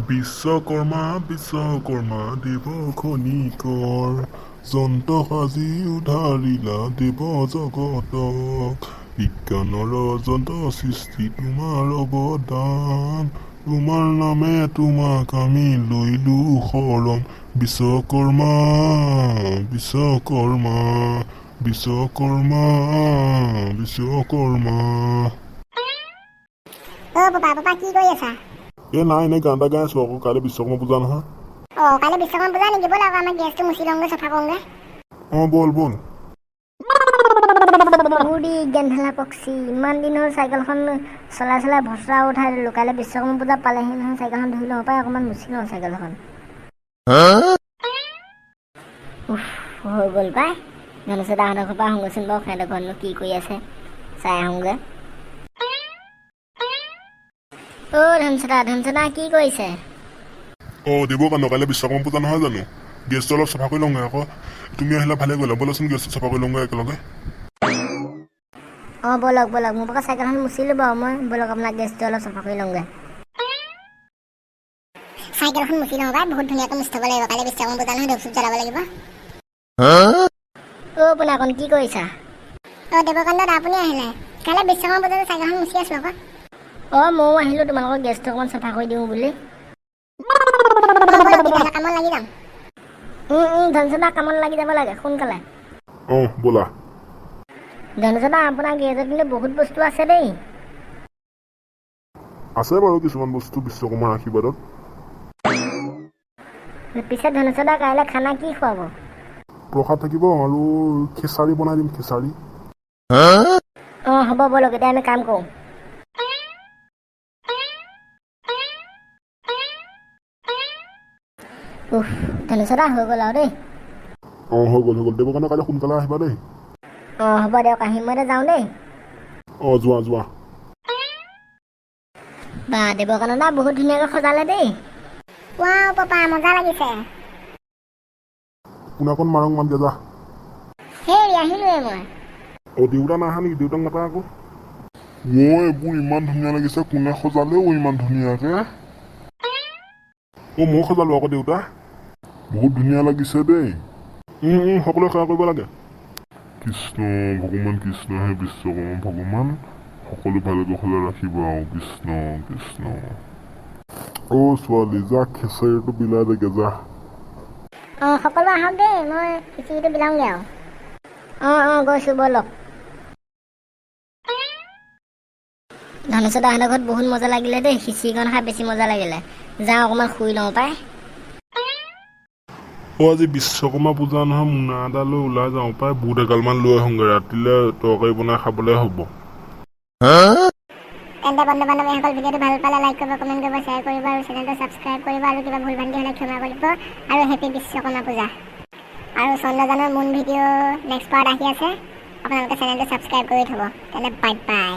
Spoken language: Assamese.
বিশ্বকৰ্মা বিশ্বকৰ্মা দেৱ খনিকৰ, যন্ত্ৰ সাজি উদ্ধাৰিলা দেৱ জগতক। বিজ্ঞানৰ যন্ত্ৰ সৃষ্টি তোমাৰ অৱদান, তোমাৰ নামে তোমাক আমি লৈলো শৰণ। বিশ্বকৰ্মা বিশ্বকৰ্মা বিশ্বকৰ্মা বিশ্বকৰ্মা। অ' পাপা, পাপা, কি কৰি আছা? এ নাই, এনেই গান এটা গাই আছো আকৌ। কাইলৈ বিশ্বকৰ্মা পূজা নহয়। অ', কাইলৈ বিশ্বকৰ্মা পূজা নেকি? ব'ল আকৌ, আমাৰ গেছটো মুচি লওঁগৈ, চফা কৰোঁগৈ। অঁ, ব'ল ব'ল। উৰি গেন্ধেলা পক্ষী, ইমান দিন হ'ল চাইকেলখন চলাই চলাই ভচৰা উঠাই দিলোঁ। কাইলৈ বিশ্বকৰ্মা পূজা পালেহি নহয়, চাইকেলখন ধুই লওঁ পাই, অকণমান মুচি লওঁ চাইকেলখন। উফ, হৈ গ'ল পাই। ধনেশ্বৰ দাহঁতৰ ঘৰৰ পৰা আহোঁগৈচোন বাৰু, সিহঁতৰ ঘৰতনো কি কৰি আছে চাই আহোঁগৈ। অ' ধনচদা, ধনচদা, কি কৰিছে? অঁ দেৱকান্ত, কাইলৈ বিশ্বকৰ্মা পূজা নহয় জানো? গেছটো অলপ চাফা কৰি লওঁগৈ আকৌ। তুমি আহিলা, ভালে কৰিলা। ব'লাচোন, গেছটো চাফা কৰি লওঁগৈ একেলগে। অঁ, ব'লক ব'লক। মোৰ পৰা চাইকেলখন মুচিলোঁ বাৰু মই। ব'লক, আপোনাৰ গেছটো অলপ চাফা কৰি লওঁগৈ। চাইকেলখন মুচি লওঁ পাই, বহুত ধুনীয়াকৈ মুচি থ'ব লাগিব। কাইলৈ বিশ্বকৰ্মা পূজা নহয়, ধূপ চুপ জ্বলাব লাগিব। অ' পোনাকণ, কি কৰিছা? অ' দেৱকান্ত দা, আপুনি আহিলে? কাইলৈ বিশ্বকৰ্মা পূজাত চাইকেলখন মুচি আছোঁ আকৌ। অঁ, ময়ো আহিলোঁ তোমালোকৰ গেছটো অকণমান চাফা কৰি দিওঁ বুলি। অঁ, ব'লক তেতিয়াহ'লে, কামত লাগি যাম। ধনচদা, কামত লাগি যাব লাগে সোনকালে। অঁ, ব'লা। ধনচদা, আপোনাৰ গেৰেজত কিন্তু বহুত বস্তু আছে দেই। আছে বাৰু কিছুমান বস্তু বিশ্বকৰ্মাৰ আশীৰ্বাদত। পিছে ধনচদা, কাইলৈ খানা কি খুৱাব? প্ৰসাদ থাকিব আৰু খিচাৰি বনাই দিম, খিচাৰি। অঁ, হ'ব, ব'লক, এতিয়া আমি কাম কৰোঁ। উফ ধনেশ্বদা, হৈ গ'ল আৰু দেই। অঁ, হৈ গ'ল, হৈ গ'ল। দেৱকান্ত, কাইলৈ সোনকালে আহিবা দেই। অঁ, হ'ব দিয়ক, আহিম। মই এতিয়া যাওঁ দেই। অঁ, যোৱা যোৱা। বা দেৱকান্ত দা, বহুত ধুনীয়াকৈ সজালে দেই। ৱাও পাপা, মজা লাগিছে। পোনাকণ মাৰং মাতগে যা। হেৰি, আহিলোৱে মই। অঁ, দেউতা নাহা নেকি? দেউতাক মাতা আকৌ। অ' এইবোৰ ইমান ধুনীয়া লাগিছে, কোনে সজালেও ইমান ধুনীয়াকে? অ', মই সজালো আকৌ দেউতা। বহুত ধুনীয়া লাগিছে দেই। সকলোৱে সেৱা কৰিব লাগে। কৃষ্ণ ভগৱান, কৃষ্ণ, হে বিশ্বকৰ্মা ভগৱান, সকলো ভালে কুশলে ৰাখিব আৰু। কৃষ্ণ কৃষ্ণ। অ' ছোৱালী, যা, খিচাৰিটো বিলাই দেগে যা। অঁ, সকলো আহক দেই, মই খিচিৰিটো বিলাওঁগৈ আৰু। অঁ অঁ, গৈছোঁ, ব'লক। ধনেশ্বৰ দাহঁতৰ ঘৰত বহুত মজা লাগিলে দেই, খিচিৰিকণ খাই বেছি মজা লাগিলে। যাওঁ, অকণমান শুই লওঁ পাই। অ', আজি বিশ্বকৰ্মা পূজা নহয়, মোনা এটা লৈ ওলাই যাওঁ পাই। বুট এগালমান লৈ আহোঁগৈ, ৰাতিলৈ তৰকাৰী বনাই খাবলৈ হ'ব। তেন্তে বন্ধু বান্ধৱীসকল, ভিডিঅ'টো ভাল পালে লাইক কৰিব, কমেণ্ট কৰিব, শ্বেয়াৰ কৰিব আৰু চেনেলটো ছাবস্ক্ৰাইব কৰিব। আৰু কিবা ভুল ভ্ৰান্তি হ'লে ক্ষমা কৰিব। আৰু হেপী বিশ্বকৰ্মা পূজা। আৰু চন্দ্ৰযানৰ মুন ভিডিঅ' নেক্সট পাৰ্ট আহি আছে, আপোনালোকে চেনেলটো ছাবস্ক্ৰাইব কৰি থ'ব। তেন্তে বাই বাই।